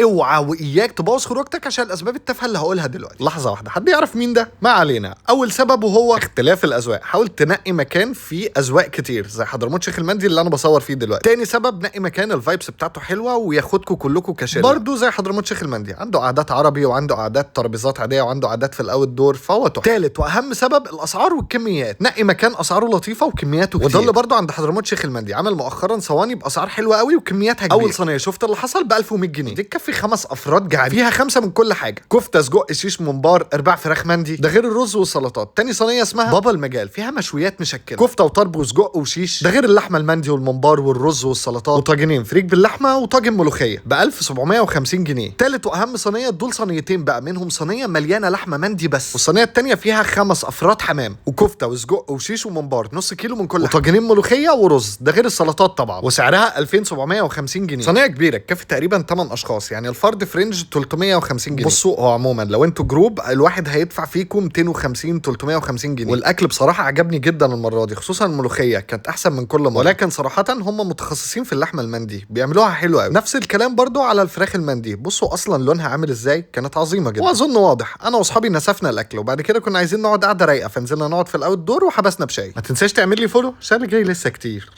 اوعى واياك تبوظ خروجتك عشان الاسباب التافهة اللي هقولها دلوقتي. لحظة واحده، حد يعرف مين ده؟ ما علينا. اول سبب وهو اختلاف الاذواق. حاول تنقي مكان فيه اذواق كتير زي حضرموت شيخ المندي اللي انا بصور فيه دلوقتي. تاني سبب، نقي مكان ال vibes بتاعته حلوة وياخدكم كلكم كشله، برضه زي حضرموت شيخ المندي، عنده قعدات عربي وعنده قعدات ترابيزات عادية وعنده قعدات في ال outdoor، فهو تحفة. تالت واهم سبب، الاسعار والكميات. نقي مكان اسعاره لطيفة وكمياته كتير، وده اللي برضه عند حضرموت شيخ المندي، عمل مؤخرا صواني باسعار حلوة قوي وكمياتها كبيره. اول صينية شفت اللي حصل ب 1100 جنيه، دي تكفي خمس افراد جعانين، فيها خمسة من كل حاجه: كفته، سجق، شيش، ممبار، ارباع فراخ مندي، ده غير الرز والسلطات. تاني صينية اسمها بابا المجال، فيها مشويات مشكله: كفته وطرب وسجق وشيش، ده غير اللحمة المندي والممبار والرز والسلطات، وطاجنين فريك باللحمه وطاجن ملوخية ب 1750 جنيه. تالت واهم صينيه، دول صينيتين بقى، منهم صينية مليانة لحمه مندي بس، والصينيه التانية فيها خمس افراد حمام وكفته وسجق وشيش وممبار، نص كيلو من كل حاجه، وطاجنين ملوخية ورز، ده غير السلطات طبعا، وسعرها 2750 جنيه. صينية كبيرة تكفي تقريبا 8 اشخاص، يعني الفرد في range 350 جنيه. بصوا، هو عموما لو انتوا group الواحد هيدفع فيكم 250 350 جنيه. والاكل بصراحة عجبني جدا المرة دي، خصوصا الملوخية كانت احسن من كل مره، ولكن صراحة هم متخصصين في اللحمة المندي، بيعملوها حلوة قوي. نفس الكلام برضو على الفراخ المندي، بصوا اصلا لونها عامل ازاي، كانت عظيمة جدا. واظن واضح، انا واصحابي نسفنا الاكل وبعد كده كنا عايزين نقعد قعدة رايقه، فنزلنا نقعد في ال outdoor وحبسنا بشاي. ما تنساش تعمل لي follow عشان اللي جاي لسه كتير.